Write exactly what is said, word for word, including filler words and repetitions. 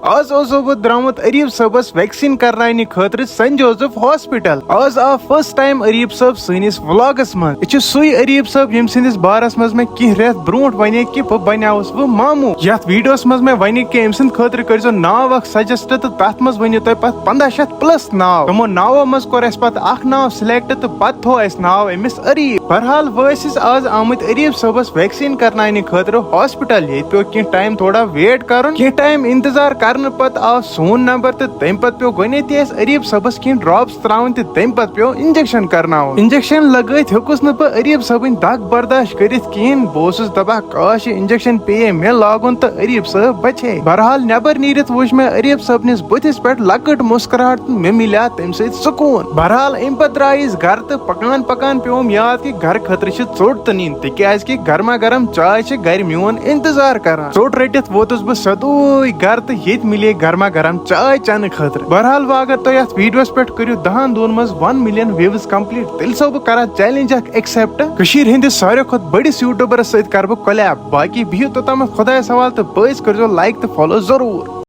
آز اوسُس بہٕ درٛامُت اریٖب صٲبس ویکسیٖن کرناونہِ خٲطرٕ سینٹ جوزف ہاسپٹل۔ آز آو فرسٹ ٹائم اریٖب صٲب سٲنِس ولاگس منٛز۔ یہِ چھُ سُے اریٖب صٲب ییٚمہِ سٕنٛدِس بارس منٛز مےٚ کینٛہہ رٮ۪تھ برونٛٹھ ونے کہِ بہٕ بنیاوس وۄنۍ ماموٗ۔ یتھ ویڈیوس منٛز مےٚ ونہِ کہِ أمۍ سٕنٛدِ خٲطرٕ کٔرۍزیو ناو اکھ سجسٹ تہٕ تتھ منٛز ؤنِو تۄہہِ پتہٕ پنٛداہ شیٚتھ پلس ناو۔ تِمو ناوو منٛز کوٚر اَسہِ پتہٕ اکھ ناو سلیکٹ تہٕ پتہٕ تھوو اَسہِ ناو أمِس اریٖب۔ بہرحال وۄنۍ ٲسۍ أسۍ آز آمٕتۍ اریٖب صٲبس ویکسیٖن کرناونہِ خٲطرٕ ہاسپٹل۔ ییٚتہِ پیوٚو کینٛہہ ٹائم تھوڑا ویٹ کرُن۔ کینٛہہ ٹائم انتظار کرنہٕ پتہٕ آو سون نمبر تہٕ تمہِ پتہٕ پیوٚو گۄڈٕنیتھٕے اَسہِ اریٖب صٲبس کینٛہہ ڈراپس تراوٕنۍ تہٕ تمہِ پتہٕ پیوٚو انجیکشن کرناوُن۔ انجیکشن لگٲوِتھ ہیوٚکُس نہٕ بہٕ اریٖب صٲبٕنۍ دگ برداشت کٔرِتھ کِہیٖنۍ۔ بہٕ اوسُس دپان، کاش، یہِ انجیکشن پیٚیہِ مےٚ لاگُن تہٕ اریٖب صٲب بچے۔ بہرحال، نٮ۪بر نیٖرِتھ وٕچھ مےٚ اریٖب صٲبنِس بٕتھِس پٮ۪ٹھ لۄکٕٹ مسکراہٹ تہٕ مےٚ مِلیو تمہِ سۭتۍ سکوٗن۔ بہرحال، امہِ پتہٕ درٛاے أسۍ گرٕ تہٕ پکان پکان پیوٚوُم یاد کہِ گرٕ خٲطرٕ چھِ ژوٚٹ تہِ نِنۍ، تِکیازِ کہِ گرما گرم چاے چھِ گرِ میون انتظار کران۔ ژوٚٹ رٔٹِتھ ووتُس بہٕ سیوٚدُے گرٕ تہٕ ییٚتہِ مِلے گرما گرم چاے چنہٕ خٲطرٕ۔ بہرحال، وۄنۍ اگر تُہۍ یتھ ویڈیوس پٮ۪ٹھ کٔرِو دہن دۄہن منٛز ون ملین ویوز کمپلیٹ، تیٚلہِ چھسو بہٕ کران چیلنج اکھ ایکسپٹ کٔشیٖرِ ہٕنٛدِس ساروی کھۄتہٕ بٔڑِس یوٗٹیوٗبرس سۭتۍ کرٕ بہٕ کۄلیب۔ باقی بِہِو توٚتامَتھ خۄدایَس حوالہٕ تہٕ بٲیِس کٔرۍزیو لایک تہٕ فالو ضروٗر۔